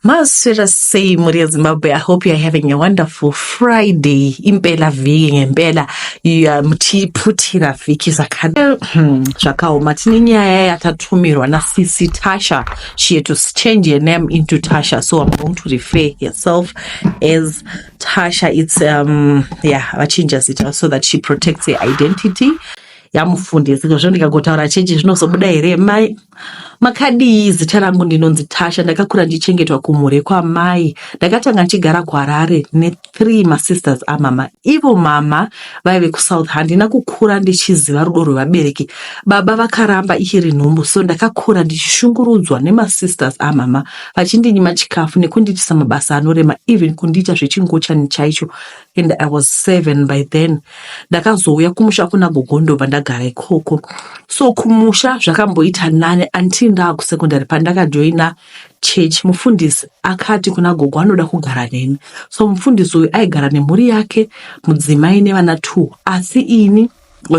Maswera sei mhuri yeZimbabwe? I hope you are having a wonderful Friday. Impela vhiki ngempela muchiputira vhiki zvakaoma. Tine nyaya yatatumirwa naSisi Tasha. She had to change her name into Tasha, so I'm going to refer herself as Tasha. It's yeah, vachinja zita so that she protects her identity. Yamufundisi zvo ndikagotaura chechi zvinozobuda here? Mai makadii? Zita rangu ndinonzi Tasha. Ndakakura ndichengetwa kumhuri kwamai. Ndakatanga ndichigara kuHarare ne3 masisters amama. Ivo mama vaive kuSouth. Handina kukura ndichiziva rudo rwevabereki. Baba vakaramba ichiri nhumbu, so ndakakura ndichishungurudzwa nemasisters amama, vachindinyima chikafu nekundiitisa mabasa anorema, even kundiita zvechingochani chaicho, and I was 7 by then. Ndakazouya kumusha kuna gogo, ndobva ndagara ikoko. So kumusha zvakamboita nani until ndaakusecondary, pandakajoina church. Mufundisi akati kuna gogo anoda kugara neni. So mufundisi uyu aigara nemhuri yake, mudzimai nevana 2, asi ini,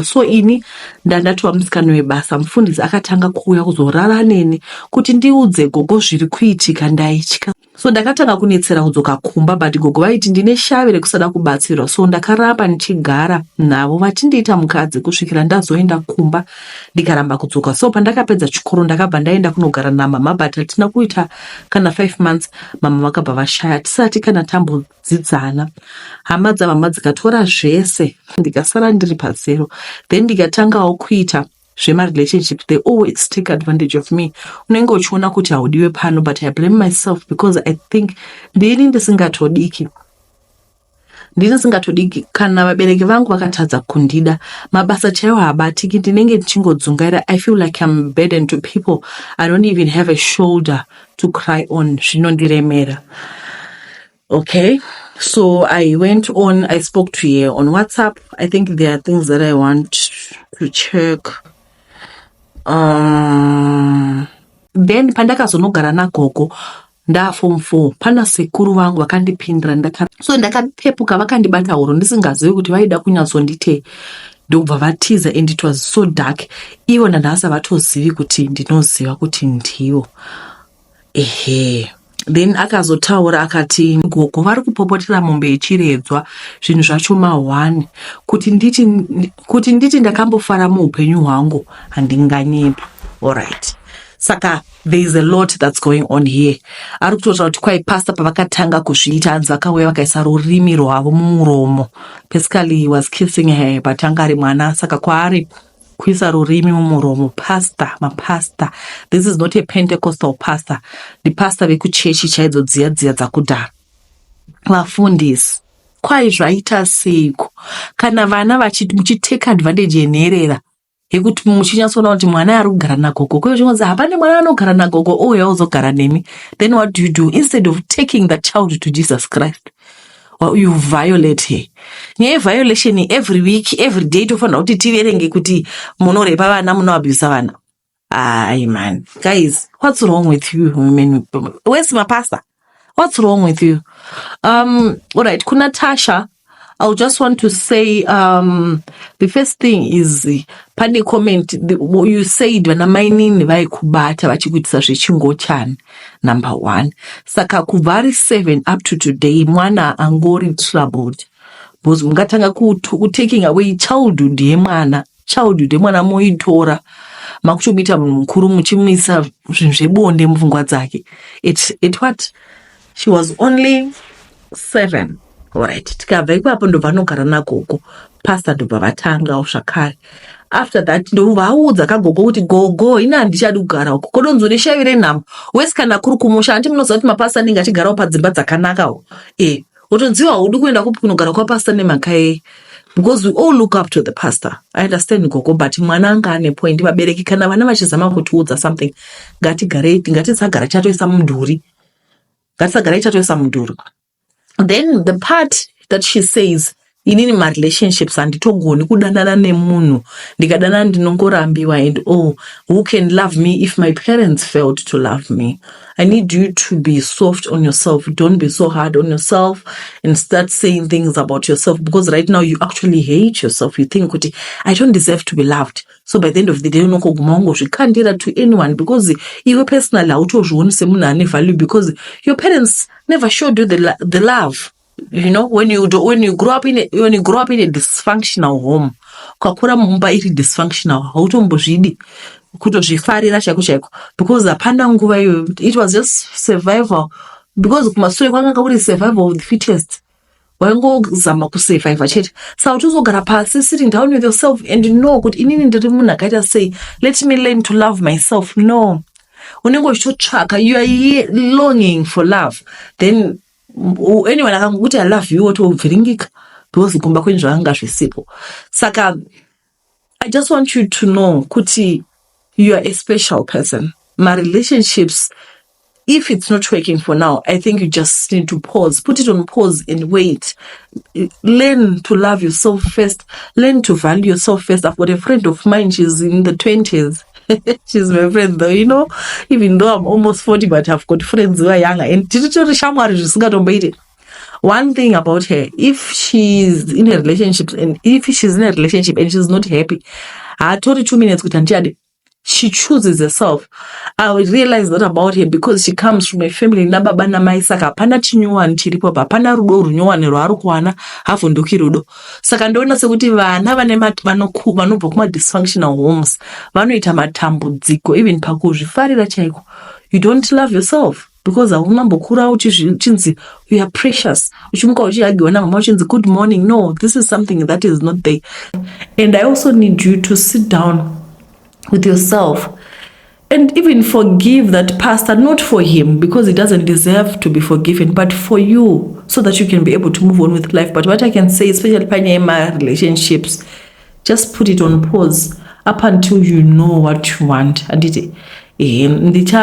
so ini ndandatova musikana webasa. Mufundisi akatanga kuuya kuzorara neni. Kuti ndiudze gogo zviri kuitika ndaitya, so ndakatanga kunetsera kudzoka kumba, but gogo vaiti ndine shavi rekusada kubatsirwa, so ndakaramba ndichigara navo vachindiita mukadzi kusvikira ndazoenda kumba ndikaramba kudzoka. So pandakapedza chikoro ndakabva ndaenda kunogara namama, but hatina kuita kana 5 months, mama vakabva vashaya tisati kana tambodzidzana. Hama dzamama dzikatora zvese, ndikasara ndiri pazero. Then ndikatangawo kuita zvemarelationship. They always take advantage of me. Unenge uchiona kuti haudiwe pano, but I blame myself because I think ndini ndisingatodiki, ndini ndisingatodiki. Kana vabereki vangu vakatadza kundida, mabasa chaiwo haabatiki, ndinenge ndichingodzungaira. I feel like I'm burden to people. I don't even have a shoulder to cry on. Zvinondiremera. Okay, so I went on, I spoke to her on WhatsApp. I think there are things that I want to check. Then pandakazonogara nagogo ndaform 4, pana sekuru vangu vakandipindura. So ndakapepuka vakandibata huro ndisingazivi kuti vaida kunyatsondite, ndobva vatiza, and it was so dark. Ivo nanhasi havatozivi kuti ndinoziva kuti ndivo. Ehe, then akazotaura akati gogo vari kupopotera mombe yechiredzwa. Zvinhu zvacho ma1 kuti nditi ndakambofara muupenyu hwangu, handinganyepa. Alright, saka there is a lot that's going on here. Ari kutotaura kuti kwai pasta pavakatanga kuzviita, hanzi vakauya vakaisa rurimi rwavo mumuromo. Basically he was kissing her, but anga ari mwana, saka kwaari kuisa rurimi mumuromo. Pastor, mapasta, this is not a Pentecostal pastor, ndipasta vekuchechi chaidzo dziya dziya dzakudhara, vafundisi. Kwai zvaita seiko kana vana muchitake advantage yenherera, yekuti muchinyatsoona kuti mwana ari kugara nagogo, kwechingonzi hapane mwana anogara nagogo ouya uzogara nemi? Then what do you do? Instead of taking the child to Jesus Christ, well, you violate her. Nyaya yeviolation every week, every day, tofanira kuti tiverenge kuti munorepa vana, munoabhusa vana. Ai man, guys, what's wrong with you women? Where's mapasta? What's wrong with you? All right, kuna Tasha, I just want to say the first thing is pane comment you said vana mainini vaikubata vachikuitisa zvechingochani, number one. Saka kubva ari 7 up to today, mwana angori troubled, because mungatanga kutaking away childhood yemwana. Childhood yemwana moitora, makutomuita munhu mukuru, muchimuisa zvinhu zvebonde mupfungwa dzake. It what? She was only 7. Alright, tikabva ipapo, ndobva anogara nagogo. Pastor ndobva vatangawo zvakare. After that ndobva kagogo kuti, "Gogo, ini handichadi kugara uko." Kodonzi une renhamo wesi. Kana kuri kumusha, handi munoziva kuti mapasta anenge achigarawo padzimba dzakanakawo? E, utonziwa haudi kuenda kupi kunogara kwapasta nemhaka yei? Because we all look up to the pastor. I understand gogo, but mwana anga ane point. Vabereki, kana vana vachizama kutiudza something, ngatigarei, ngatisagara chatoisa mudhuri, ngatisagarai chatoisa mudhuri. Then the part that she says, "Inini marelationships handitogoni kudanana nemunhu, ndikadanana ndinongorambiwa," and oh, "Who can love me if my parents failed to love me?" I need you to be soft on yourself. Don't be so hard on yourself and start saying things about yourself, because right now you actually hate yourself. You think kuti, "I don't deserve to be loved." So by the end of the day unongoguma wangozvikandira to anyone, because iwe personally hautozvioni semunhu ane value, because your parents never showed you the love. When you grow up in a, when you grow up in a dysfunctional home, ukakura mumba iri dysfunctional, hautombozvidi kutozvifarira chaiko chaiko, because hapana nguva iyoyo. It was just survival, because kumasure kwanga kuri survival of the fittest. Waingozama kusurviva chete. Saka uchizogara pasi, sitting down with yourself and know kuti inini ndiri munhu akaita sei, let me learn to love myself, no. Unenge uchitotsvaka, you are longing for love. Then anyone akangokuti "I love you," wotobviringika, because kumba kwenyu zvakanga zvisipo. Saka I just want you to know kuti you are a special person. My relationships, if it's not working for now, I think you just need to pause, put it on pause and wait. Learn to love yourself first. Learn to value yourself first. I've got a friend of mine, she's in the 20s. She's my friend though, even though I'm almost 40, but I've got friends who are younger. And titori shamwari zvisingatomboiti. One thing about her, if she's in a relationship and she's not happy, haatori 2 minutes kuti handichadi. She chooses herself. I realize that about her because she comes from a family nababa namai, saka hapana chinyowani chiripo pa, hapana rudo runyowani rwaari kuwana, havhunduki rudo. Saka ndoona sekuti vana vane vanobva kumadysfunctional homes vanoita matambudziko even pakuzvifarira chaiko. You don't love yourself because haunambokura uchinzi you are precious, uchimuka uchihagiwa namama, uchinzi "Good morning." No, this is something that is not there. And I also need you to sit down with yourself and even forgive that pastor, not for him, because he doesn't deserve to be forgiven, but for you, so that you can be able to move on with life. But what I can say, especially panyaya relationships, just put it on pause up until you know what you want. Anditi ndicha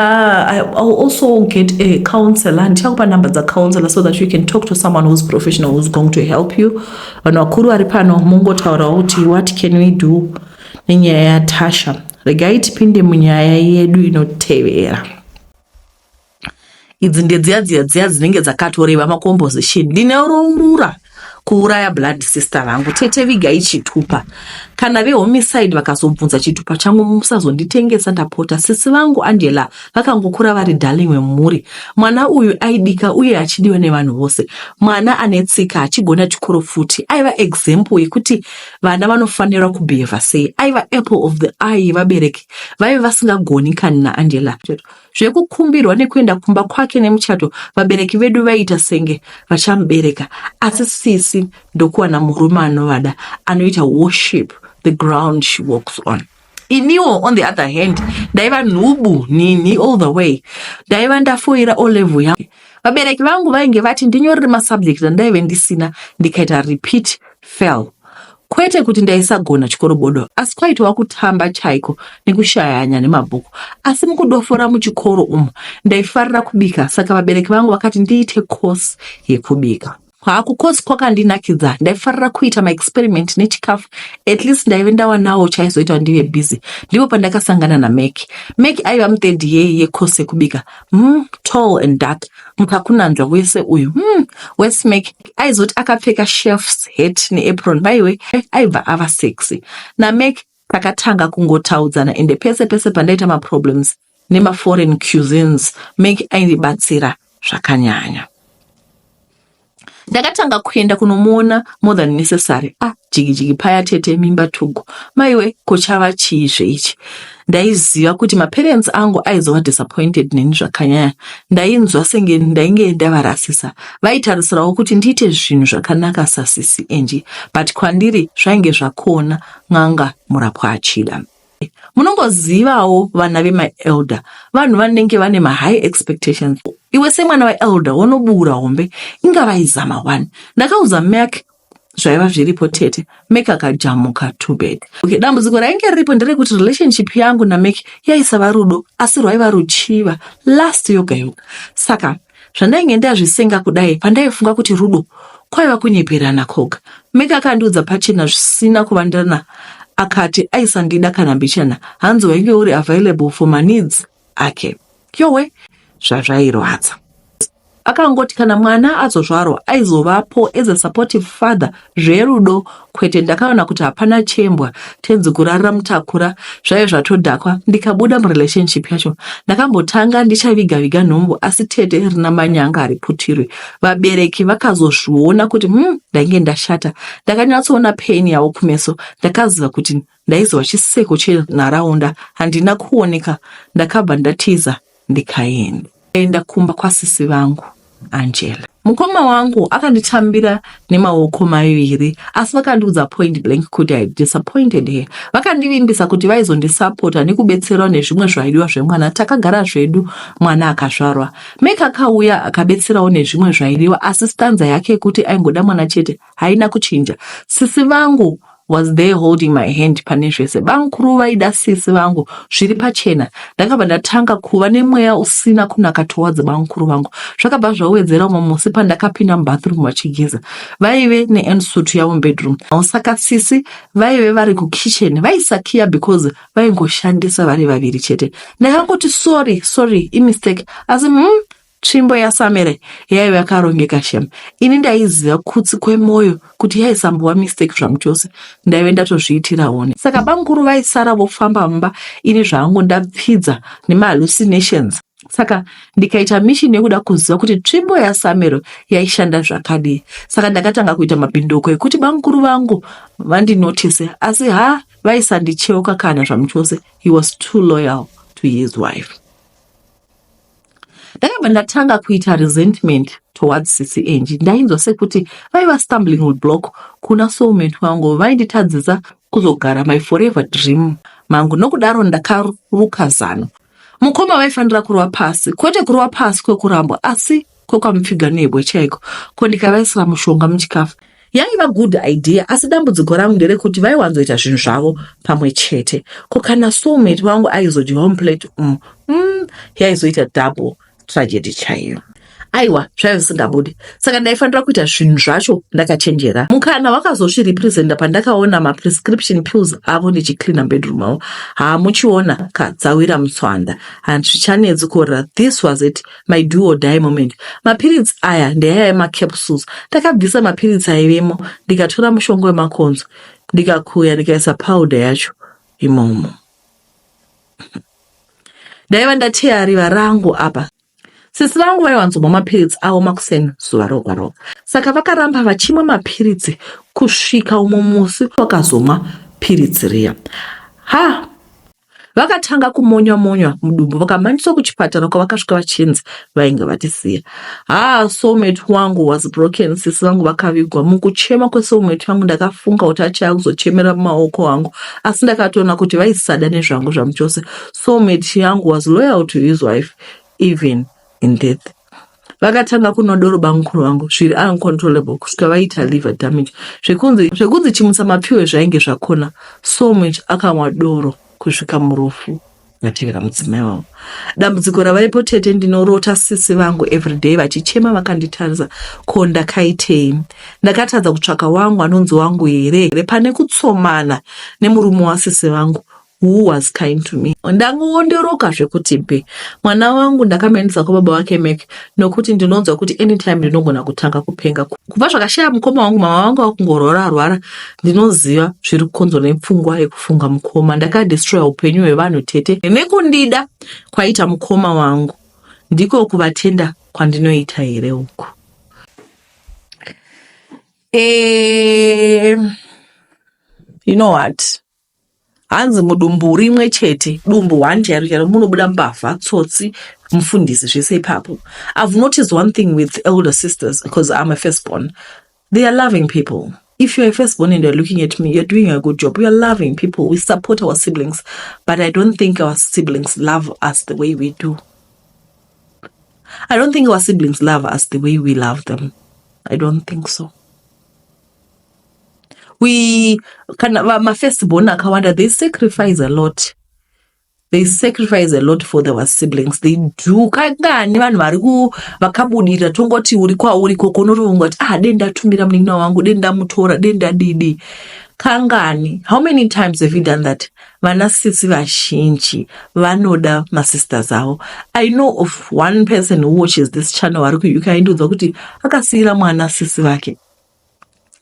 I'll also get a counselor. Ndichakupa number dzacounselor so that you can talk to someone who's professional, who's going to help you. Vanhu vakuru vari pano, mungotaurawo kuti what can we do nenyaya yaTasha. Regai tipinde munyaya yedu inotevera. Idzi ndedziya dziya dziya dzinenge dzakatoreva macomposition. Ndinorurura kuuraya blood sister vangu. Tete, vigai chitupa. Kana vehomicide vakazobvunza chitupa changu, musazonditengesa, ndapota. Sisi vangu Angela vakangokura vari darling wemhuri. Mwana uyu aidika uye achidiwa nevanhu vose. Mwana ane tsika, achigona chikoro futi. Aiva example yekuti vana vanofanira kubehava sei. Aiva apple of the eye yevabereki vaiva vasingagoni kani naAngela. Zvekukumbirwa nekuenda kumba kwake nemuchato, vabereki vedu vaiita senge vachamubereka. Asi sisi ndokuwana murume anovada, anoita worship the ground she walks on. Iniwo, on the other hand, ndaiva nhubu nini all the way. Ndaiva ndafoira O level yangu. Vabereki vangu vainge vati ndinyorere masubject andaive ndisina, ndikaita repeat fail. Kwete kuti ndaisagona chikorobodo, asi kwaitova kutamba chaiko nekushaya hanya nemabhuku. Asi mukudofora muchikoro umu, ndaifarira kubika, saka vabereki vangu vakati ndiite course yekubika. Haku course kwakandinakidza. Ndaifarira kuita maexperiment nechikafu. At least ndaive ndawanawo chaizoita ndive busy. Ndipo pandakasangana naMak. Mak aiva muthird year yecourse yekubika. Tall and dark, mukakunanzva wese uyu. Westmak aizoti akapfeka chef's hat neapron, maiwe, aibva ava sexy. NaMak takatanga kungotaudzana, ende pese pese pandaita maproblems nemaforeign cuisines, Mak aindibatsira zvakanyanya. Ndakatanga kuenda kunomuona more than necessary. Ah, jigi jigi paya tete, mimba tugo. Maiwe, kuchava chiizve ichi? Ndaiziva kuti maparents angu aizova disappointed neni zvakanyanya. Ndainzwa senge ndainge ndavarasisa. Vaitarisirawo kuti ndiite zvinhu zvakanaka sasisi Angie, but kwandiri zvainge zvakona n'anga murapwa achida. Munongozivawo vana vemaelder, vanhu vanenge vane mahigh expectations. Iwe semwana waelder wonobura hombe, ingava izama one. Ndakaudza Mak zvaiva zviripo tete. Mak akajamuka to bed. Okay, dambudziko rainge riripo nderekuti relationship yangu naMak yaisava rudo, asi rwaiva ruchiva, lust yoga yoga. Saka zvandainge ndazvisenga kudai, pandaifunga kuti rudo, kwaiva kunyeperana koga. Mak akandiudza pachena zvisina kuvandirana, akati aisandida kana mbichana. Hanzi wainge uri available for maneeds ake. Yowe, zvazvairwadza. Akangoti kana mwana azozvarwa aizovapo as a supportive father zverudo kwete. Ndakaona kuti hapana chembwa tenzi kurarira mutakura, zvaive zvatodhakwa. Ndikabuda murelationship yacho. Ndakambotanga ndichaviga viga nhumbu, asi tete, rina manyanga hariputirwi. Vabereki vakazozviona kuti ndainge ndashata. Ndakanyatsoona pain yavo kumeso. Ndakaziva kuti ndaizova chiseko chenharaunda. Handina kuoneka, ndakabva ndatiza ndikaenda enda kumba kwasisi vangu Angela. Mukoma wangu akanditambira nemaoko maviri, asi vakandiudza point blank kuti I disappointed her. Vakandivimbisa kuti vaizondisapota nekubetserwa nezvimwe zvaidiwa zvemwana. Takagara zvedu, mwana akazvarwa. Mek akauya akabetserawo nezvimwe zvaidiwa, asi stanza yake yekuti aingoda mwana chete haina kuchinja. Sisi vangu was there holding my hand pane zvese. Bamukuru vaida sisi vangu zviri pachena. Ndakabva ndatanga kuva nemweya usina kunaka towards bamukuru vangu. Zvakabva zvawedzera umwe musi pandakapinda mubathroom vachigeza. Vaive neensuite yavo mubedroom, saka sisi vaive vari kukitchen vaisakiya because vaingoshandisa vari vaviri chete. Ndakangoti, "Sorry, sorry, imistake," asi tsvimbo yaSamere yaiva yakarongeka shem. Ini ndaiziva kutsi kwemwoyo kuti yaisambova mistake zvamuchose, ndaive ndatozviitirawo. Saka bamukuru vaisara vofamba mumba, ini zvangu ndapfidza nemahallucinations. Saka ndikaita mission yekuda kuziva kuti tsvimbo yaSamero yaishanda zvakadii. Saka ndakatanga kuita mabhindoko ekuti bamukuru vangu vandinotise, asi ha, vaisandicheuka kana zvamuchose. He was too loyal to his wife. Ndakabva ndatanga kuita resentment towards sisi Angie. Ndainzwa sekuti vaiva stumbling block kuna soulmate wangu, vainditadzisa kuzogara my forever dream mangu. Nokudaro ndakaruka zano. Mukoma vaifanira kurova pasi, kwete kurova pasi kwekurambwa, asi kwekwamupfiga nebwe chaiko. Ko ndikavaisira mushonga muchikafu? Yaiva good idea, asi dambudziko rangu nderekuti vaiwanzoita zvinhu zvavo pamwe chete. Ko kana soulmate wangu aizodyawo muplate umu? Yaizoita double tragedy chaiyo. Aiwa, zvaiva zvisingabudi, saka ndaifanira kuita zvinhu zvacho ndakachenjera. Mukana wakazozvirepresenta pandakaona maprescription pills avo ndichicleana bedroom avo. Hamuchiona kadzawira mutswanda, handizvichanetsi kurira. This was it, my do or die moment. Mapiritsi aya ndeyaya emacapsules. Ndakabvisa mapiritsi aivemo, ndikatora mushonga wemakonzo, ndikakuya, ndikaisa powder yacho imomo. Ndaiva ndateya riva rangu apa. Sisi vangu vaiwanzomwa mapiritsi avo makuseni zuva roga roga, saka vakaramba vachimwa mapiritsi kusvika umwe musi vakazomwa piritsi riya. Ha, vakatanga kumonywa monywa mudumbu, vakamhanyiswa kuchipatara kwavakasvika vachinzi vainge vatisiya. Ha, soulmate wangu was broken. Sisi vangu vakavigwa mukuchema kwesoulmate vangu. Ndakafunga kuti achaya kuzochemera mumaoko angu, asi ndakatoona kuti vaisada nezvangu zvamuchose. Soulmate yangu was loyal to his wife even in death. Vakatanga kunwa bamukuru vangu zviri uncontrollable kusvika vaita liver damage. Zvekunzi chimutsa mapiwe zvainge zvakona. Soulmate akamwa doro kusvika murufu vatevera mudzimai wavo. Dambudziko ravaipo tete, ndinorota sisi vangu everyday vachichema vakanditarisa. Ko ndakaitei? Ndakatadza kutsvaka wangu anonzi wangu here pane kutsomana nemurume wasisi vangu who was kind to me? Ndangoonderoka zvekuti be mwana wangu ndakamuendesa kwababa wake Mek, nokuti ndinonzwa kuti anytime ndinogona kutanga kupenga. Kubva zvakashaya mukoma wangu, mama vangu vakungorwara rwara. Ndinoziva zviri kukonzwa nepfungwa yekufunga mukoma. Ndakadestroya upenyu hwevanhu tete, nekundida kwaita mukoma wangu. Ndiko kuvatenda kwandinoita here uku? You know what, hanzi mudumbu rimwe chete, dumbu one chairo chairo, munobuda mbavha, tsotsi, mufundisi, zvese ipapo. I've noticed one thing with elder sisters, because I'm a firstborn: they are loving people. If you're a firstborn and you're looking at me, you're doing a good job. We are loving people. We support our siblings, but I don't think our siblings love us the way we do. I don't think our siblings love us the way we love them. I don't think so. We kana mafirstborn akawanda, they sacrifice a lot. They sacrifice a lot for their siblings, they do. Kangani vanhu vari vakabudirira, tongoti uri kwauri koko, unotofunga kuti, "Ah, dei ndatumira munin'ina wangu, dei ndamutora, dei ndadidi." Kangani? How many times have you done that? Vana sisi vazhinji vanoda masisters avo. I know of one person who watches this channel ari kuUK aindiudza kuti akasiira mwana sisi vake.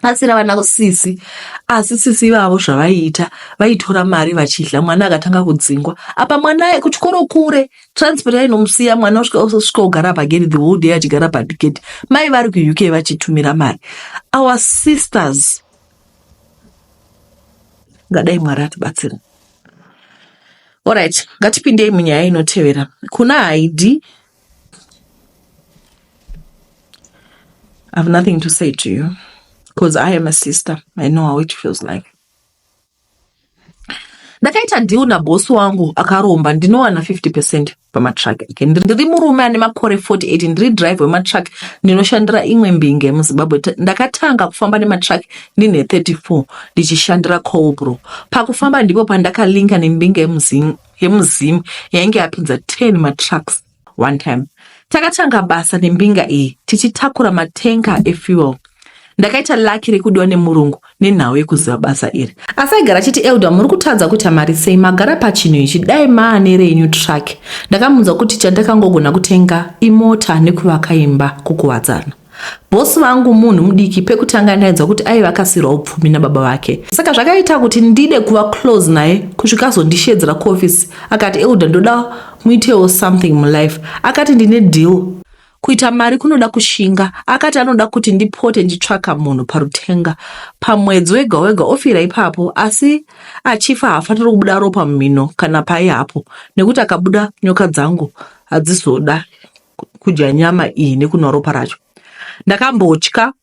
Asira vana sisi asi sisi ivavo zvavaiita vaitora mari vachidla mwana akatanga kudzingwa apa mwana kuchikoro kure transport yainomusiya mwana osvika ogara pagate the whole day achigara pagate mai vari kuuk vachitumira mari our sisters ngadai mwari atibatsira Alright, ngatipindei munyaya inotevera. Kuna Haidi I have nothing to say to you because I am a sister. I know how it feels like. Ndakaita deal naboss wangu akaromba ndinowana 50% pamatruck ake. Ndiri murume ane makore 48 ndiri driver wematruck ndinoshandira imwe mbinga yemuZimbabwe. Ndakatanga kufamba nematruck ndine 34 ndichishandira Colbro. Pakufamba ndipo pandakalinka nembinga yemuZim yainge yapinza 10 matrucks one time. Takatanga basa nembinga iyi tichitakura matenka efuel. Ndakaita lucky rekudiwa nemurungu nenhau yekuziva basa iri. Asi aigara achiti Elder muri kutadza kuita mari sei magara pachinhu ichi dai maane renyu truck. Ndakamuudza kuti chandakangogona kutenga imota nekuvaka imba kukuwadzana. Boss vangu munhu mudiki pekutanga ndainzwa kuti aiva akasiirwa upfumi nababa vake. Saka zvakaita kuti ndide kuva close naye kusvika azondishedzera kuoffice akati Elder ndoda muitewo something mulife. Akati ndine deal Kuita mari kunoda kushinga. Akati anoda kuti ndipote ndichitsvaka munhu parutenga pamwedzi wega wega ofira ipapo asi achifa haafaniri kubuda ropa mumhino kana pai hapo nekuti akabuda nyoka dzangu hadzizoda kudya nyama iyi nekunwa ropa racho. Ndakambotya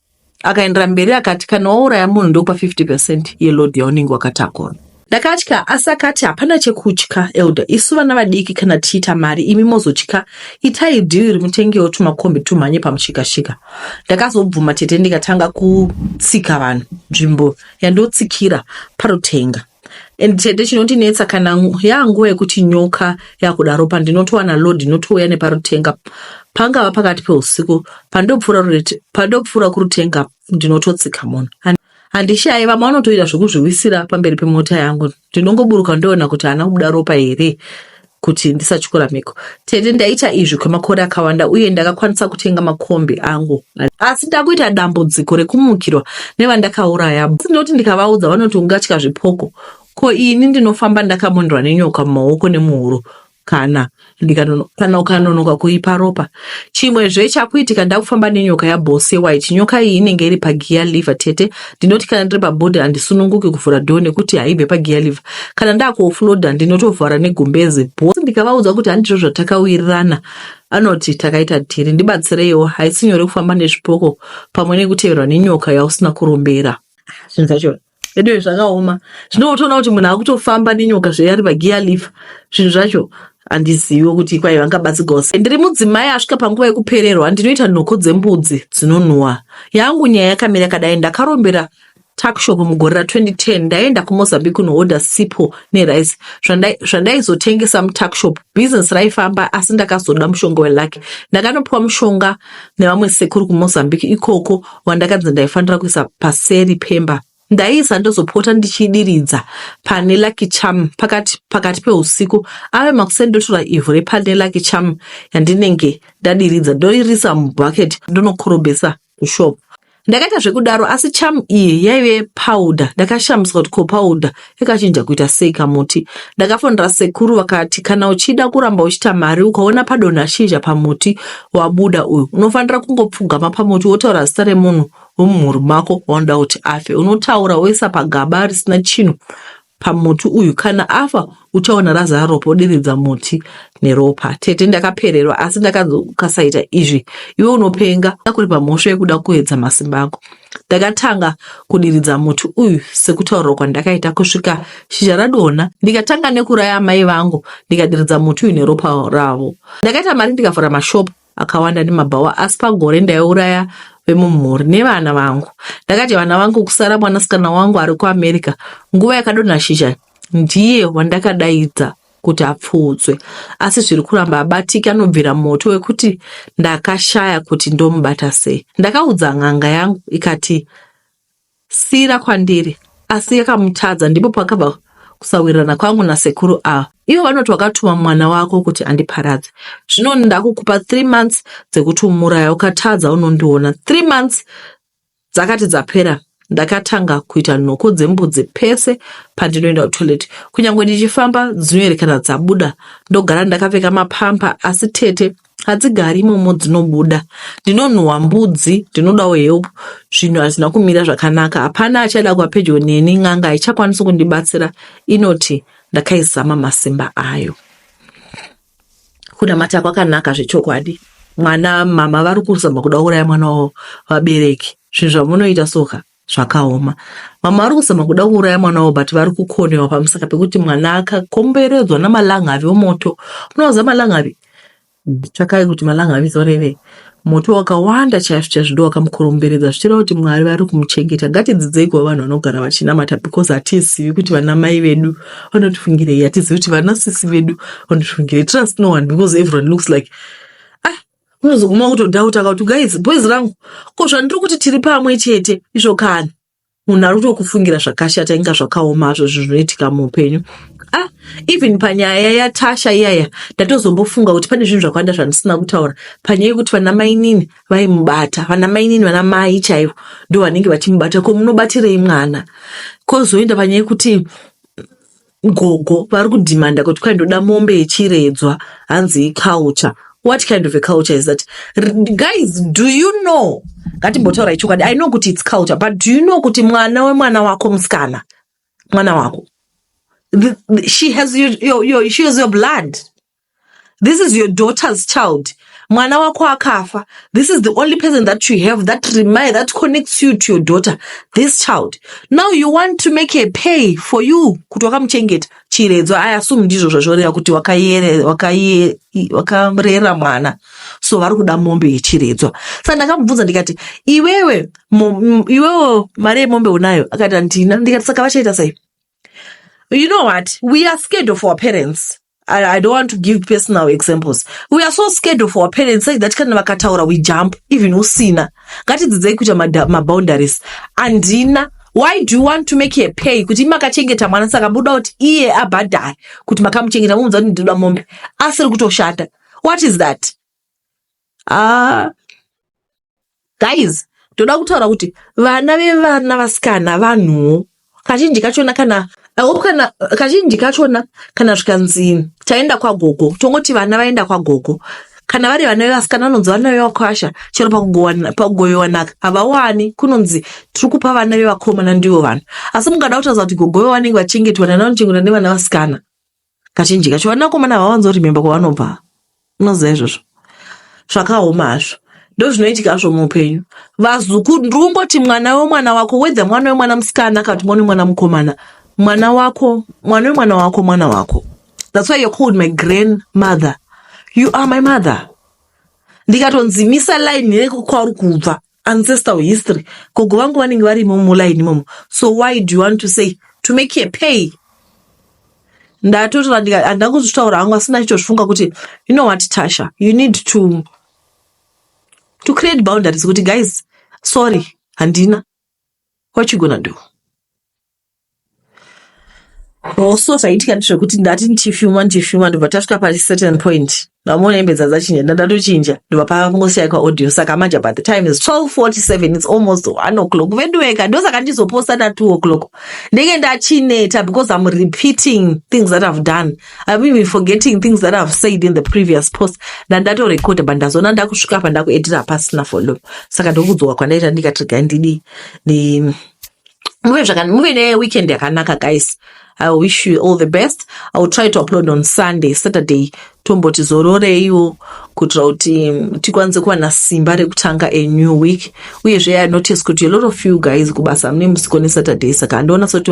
Akaendera mberi akati kana wauraya munhu ndokupa 50 percent yeload yaunenge wakatakura. Ndakatya asi akati hapana chekutya elder isu vana vadiki kana tichiita mari imi mozotya itai dhiri mutengewo tumakombi tumhanye pamushikashika. Ndakazobvuma tete ndikatanga kutsika vanhu nzvimbo yandotsikira parutenga. And tete chinondinetsa kana yanguva yekuti nyoka yakuda ropa ndinotowana load inotouya neparutenga pangava pakati peusiku pandopfuura kurutenga ndinototsika munhu handishayi vamwe vanotoita zvekuzviwisira pamberi pemota yangu ndinongoburuka ndoona kuti haana kubuda ropa here kuti ndisatyora mhiko. Tete ndaita izvi kwemakore akawanda uye ndakakwanisa kutenga makombi angu asi ndakuita dambudziko rekumukirwa nevandakauraya. Ndinoti ndikavaudza vanoti ungatya zvipoko. Ko ini ndinofamba ndakamonderwa nenyoka mumaoko nemuhuro kana kana ukanonoka kuipa ropa. Chimwezve chakuitika ndakufamba nenyoka yaboss yewhite. Nyoka iyi inenge iri pagear lever tete. Ndinoti kana ndiri pabhodhi handisununguki kuvhura door nekuti haibve pagear lever. Kana ndakuoffloader ndinotovhara negumbeze. Boss ndikavaudza kuti handizvo zvatakawirirana anoti takaita dhiri. Ndibatsireiwo haisi nyore kufamba nezvipoko pamwe nekuteverwa nenyoka yausina kurombera. Zvinhu zvacho Anyway, zvakaoma zvinotoona kuti munhu akutofamba nenyoka zve ari pagear leaf zvinhu zvacho handiziviwo kuti kwai vangabatsirwawo sei ndiri mudzimai asvika panguva yekupererwa ndinoita nhoko dzembudzi dzinonhuwa yangu nyaya yakamira yakadai ndakarombera tuckshop mugore ra 2010 ndaenda kumozambique kunohodha sipo nerice zvandaizotengesa mutuckshop business raifamba asi ndakazoda mushonga welucky ndakanopiwa mushonga nevamwe sekuru kumozambique ikoko wandakanzi ndaifanira kuisa paseri pemba ndaiisa ndozopota ndichidiridza pane lucky charm pakati, pakati peusiku ave makuseni ndotora ivhu repane lucky charm yandinenge ndadiridza ndoirisa mubucket ndonokorobhesa kushop ndakaita zvekudaro asi charm iyi yaive powder ndakashamiswa kuti ko powder yakachinja kuita sei kamuti ndakafonera sekuru vakati kana uchida kuramba uchiita mari ukaona padonha shizha pamuti wabuda uyu unofanira kungopfugama pamuti wotaura zita remunhu wemumhuri mako waunoda kuti afe unotaura woisa pagaba risina chinhu pamuti uyu kana afa uchaona razara ropa wodiridza muti neropa tete ndakapererwa asi ndakanzi ukasaita izvi iwe unopenga kuripa mhosva yekuda kuedza masimba ako Ndakatanga kudiridza muti uyu sekutaurwa kwandakaita kusvika shizha radonha ndikatanga nekuraya amai vangu ndikadiridza muti uyu neropa ravo. Ndakaita mari ndikavhura mashop akawanda nemabhawa asi pagore ndaiuraya vemumhuri nevana vangu. Ndakati vana vangu kusara mwanasikana wangu ari kuAmerica nguva yakadonha shizha ndiye wandakadaidza kuti apfuudzwe asi zviri kuramba abatike anobvira moto wekuti ndakashaya kuti ndomubata sei. Ndakaudza n'anga yangu ikati siira kwandiri. Asi yakamutadza ndipo pakabva kusawirirana kwangu nasekuru ava. Ivo vanoti wakatuma mwana wako kuti andiparadze. Zvino ndakukupa 3 months dzekuti umuraya ukatadza unondiona. 3 months dzakati dzapera ndakatanga kuita nhoko dzembudzi pese pandinoenda kutoilet. Kunyangwe ndichifamba dzinoerekana dzabuda. Ndogara ndakapfeka mapampa asi tete hadzigari imomo dzinobuda. Ndinonhuhwa mbudzi ndinodawo help. Zvinhu hazvina kumira zvakanaka. Hapana achada kuva pedyo neni n'anga haichakwanisi kundibatsira inoti ndakaizama masimba ayo. Kunamata kwakanaka zvechokwadi. Mwana mama vari kuzama kuda kuuraya mwana wavo vabereki. Zvinhu zvamunoita soka zvakaoma. Mama vari kuzama kuda kuuraya mwana wavo but vari kukonewa pamusaka pekuti mwana akakomberedzwa namalangavi omoto. Munoziva malangavi? Tsvakai kuti malangavi zorevei. Moto wakawanda chaizvo chaizvo ndo wakamukoromberedza zvichireva kuti Mwari vari kumuchengeta. Ngatidzidzei kuva vanhu vanogara vachinamata because hatizivi kuti vana mai vedu vanotifungirei, hatizivi kuti vana sisi vedu vanotifungirei. Trust no one because everyone looks like ah unozoguma kutodhauta kuti guys boys rangu ko zvandiri kuti tiri pamwe chete izvo kani munhu ari kutokufungira zvakashata inga zvakaoma hazvo zvinhu zvinoitika muupenyu ah even panyaya yatasha iyaya ndatozombofunga kuti pane zvinhu zvakawanda zvandisina kutaura panyaya yekuti vana mainini vaimubata vana mainini vana mai chaivo ndo vanenge vachimubata ko munobatirei mwana kozoenda panyaya yekuti gogo vari kudhimanda kuti kwai ndoda mombe yechiredzwa hanzi iculture what kind of a culture is that guys do you know ngatimbotaurai chokwadi i know kuti its culture but do you know kuti mwana wemwana wako musikana mwana wako she has your, she has your blood. This is your daughter's child. Mwana wako akafa. This is the only person that you have that remind that connects you to your daughter. This child. Now you want to make her pay for you kuti wakamuchengeta. Chiredzo I assume ndizvo zvazvoreva kuti wakayere wakaye wakarera mwana. So vari kuda mombe yechiredzwa. Saka ndakamubvunza ndikati iwewe iwewe mari yemombe unayo? Akati handina. Ndikati saka vachaita sei? You know what? We are scared of our parents. I don't want to give personal examples. We are so scared of our parents like that kana vakataura we jump even usina. Ngatidzidzei kuita maboundaries. Andina why do you want to make her pay kuti makachengeta mwana saka muda kuti iye abhadhare kuti makamuchengeta mumudza kuti ndinoda mombe asiri kutoshanda. What is that? Ah. Guys, ndoda kutaura kuti vana vevana vasikana vanhuwo kazhinji kachona kana I hope kana kazhinji kachona kana zvikanzi taenda kwagogo tongoti vana vaenda kwagogo kana vari vana vevasikana vanonzi vana vevakwasha chero pakugovewa nhaka havawani kunonzi tiri kupa vana vevakomana ndivo vanhu asi mungada kutaridza kuti gogo vanenge vachengetwa nana vanochengetwa nevana vasikana kazhinji kacho vanakomana havawanzoremember kwavanobva unoziva izvozvo zvakaoma hazvo ndozvinoitika hazvo muupenyu vazukuru ndiri kungoti mwana wemwana wako whether mwana wemwana musikana kana kuti mwana wemwana mukomana mwana wako mwana wemwana wako mwana wako that's why you're called my grandmother you are my mother ndikatonzimisa line rekwauri kubva ancestral history gogo vangu vanenge varimo muline imomo so why do you want to say to make her pay ndatotora handina kuzvitaura hangu asi ndachitozvifunga kuti you know what Tasha you need to create boundaries kuti guys sorry handina what you gonna do Also zvaiitika ndezvekuti ndati ndichifuma ndichifuma ndobva tasvika pa certain point ndamuona hembe dzadzachinja ndandatochinja ndobva pangoshaikwa audio saka manje by the time is 12:47 it's almost 1 o'clock veduweka ndosaka ndizoposta na 2 o'clock ndenge ndachineta because I'm repeating things that I've done I'm even forgetting things that I've said in the previous post ndandatorekodha but ndazoona ndakusvika apa ndakuedita pasina volume saka ndokudzoka kwandaita ndikati regai ndidi ndi muve neweekend yakanaka guys. I wish you all the best. I will try to upload on Sunday. Saturday tomboti zororeiwo kuitira kuti tikwanise kuwana simba rekutanga a new week. Uyezve I notice kuti a lot of you guys kubasa mune musiko neSaturday saka handiona sekuti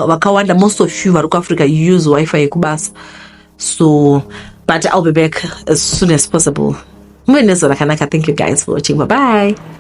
vakawanda most of you vari kuAfrica you use wifi yekubasa. So but I'll be back as soon as possible. Muve nezuva rakanaka. Thank you guys for watching. Bye bye.